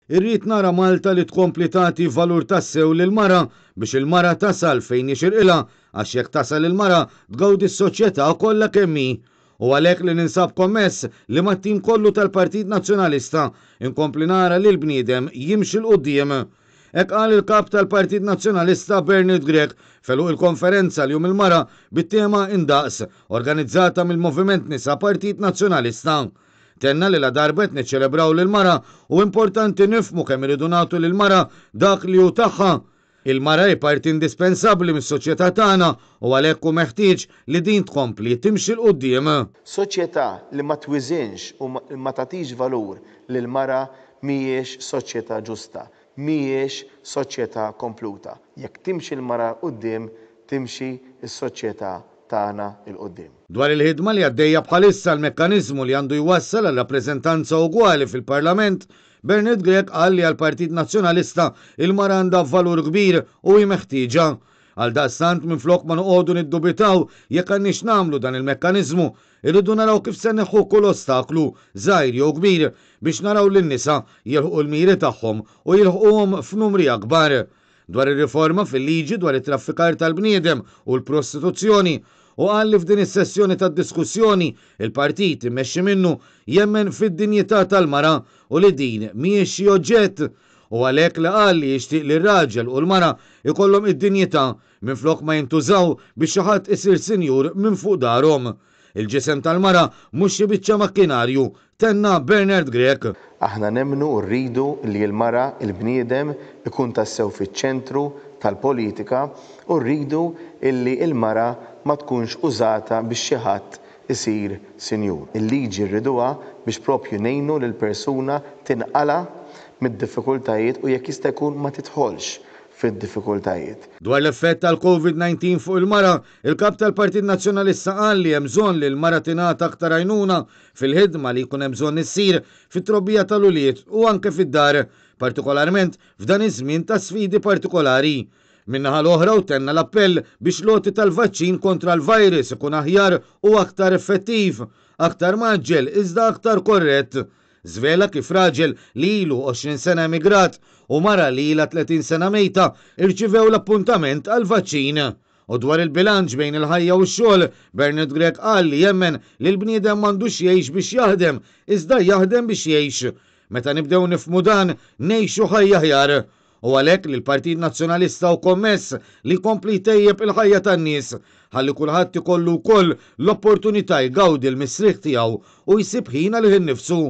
Irrid nara Malta li tkompli tagħti valur tassew lill-mara biex il-mara tasal fejn jixirqilha għax jekk tasal il-mara tgawdi s-soċjetà kollha kemm hi. U għalhekk li ninsab kommess li mat-tim kollu tal-Partit Nazzjonalista nkompli nara li l-bniedem jimxi 'l quddiem. Hekk qal il-Kap tal-Partit Nazzjonalista Bernard Grech f'għeluq il-konferenza għal Jum il-Mara bit-tema Indaqs, organizzata mill-Moviment Nisa Partit Nazzjonalista. Tenna li ladarba qed niċċelebraw lill-mara, hu importanti nifhmu kemm irridu nagħtu lill-mara dak li hu tagħha. Il-mara hi parti indispensabbli mis-soċjetà tagħna u għalhekk hu meħtieġ li din tkompli timxi 'l quddiem. Soċjetà li ma twiżinx u ma tagħtix valur lill-mara mhijiex soċjetà ġusta, mhijiex soċjetà kompluta. Jekk timxi l-mara 'l quddiem, timxi s-soċjetà tagħna 'l quddiem. Dwar il-ħidma li għaddejja bħalissa għal mekkaniżmu li għandu jwassal għal rappreżentanza ugwali fil-Parlament, Bernard Grech qal li għall-Partit Nazzjonalista il-mara għandha valur kbir u hi meħtieġa. Għaldaqstant minflok ma noqogħdu niddubitaw jekk għandniex nagħmlu dan il-mekkaniżmu, irridu naraw kif se nneħħu kull ostaklu, żgħir jew kbir, biex naraw li n-nisa jilħqu l-miri tagħhom u jilħquhom f'numri akbar. dwar ir-riforma fil-liġi dwar it-traffikar tal-bniedem u l-prostituzzjoni u qal li f'din is-sessjoni ta' diskussjoni il-partit immexxi minnu jemmen fid-dinjità tal-mara u li din mhijiex xi oġġett u għalhekk li qal li jixtieq li r-raġel u l-mara jkollhom id-dinjità minflok ma jintużaw biex xi ħadd isir sinjur minn fuq darhom. Il-ġisem tal-mara mhux xi biċċa makkinarju, tenna Bernard Grech. Aħna nemmnu u rridu li l-mara, il-bniedem, ikun tassew fiċ-ċentru tal-politika u rridu illi l-mara ma tkunx użata biex xi ħadd isir sinjur. Il-liġi rriduha biex propju ngħinu lill-persuna tinqala' mid-diffikultajiet u jekk jista' jkun ma tidħolx fid-diffikultajiet. Dwar l-effett tal-Covid 19 fuq il-mara, il-Kap tal-Partit Nazzjonalista qal li hemm bżonn li l-mara tingħata aktar għajnuna fil-ħidma li jkun hemm bżonn issir fit-trobbija tal-ulied u anke fid-dar, partikolarment f'dan iż-żmien ta' sfidi partikolari. Min-naħa l-oħra hu tenna l-appell biex l-għoti tal-vaċċin kontra l-virus ikun aħjar u aktar effettiv, aktar mgħaġġel iżda aktar korrett. Żvela kif raġel li ilu 20 sena emigrat u mara li ilha 30 sena mejta rċivew l-appuntament għall-vaċċin. U dwar il-bilanċ bejn il-ħajja u x-xogħol, Bernard Grech qal li jemmen li l-bniedem m'għandux jgħix biex jaħdem, iżda jaħdem biex jgħix. Meta nibdew nifhmu dan, ngħixu ħajja aħjar. U għalhekk li l-Partit Nazzjonalista hu kommess li jkompli jtejjeb il-ħajja tan-nies, ħalli kulħadd ikollu wkoll l-opportunità jgawdi l-mistrieħ tiegħu u jsib ħin għalih innifsu.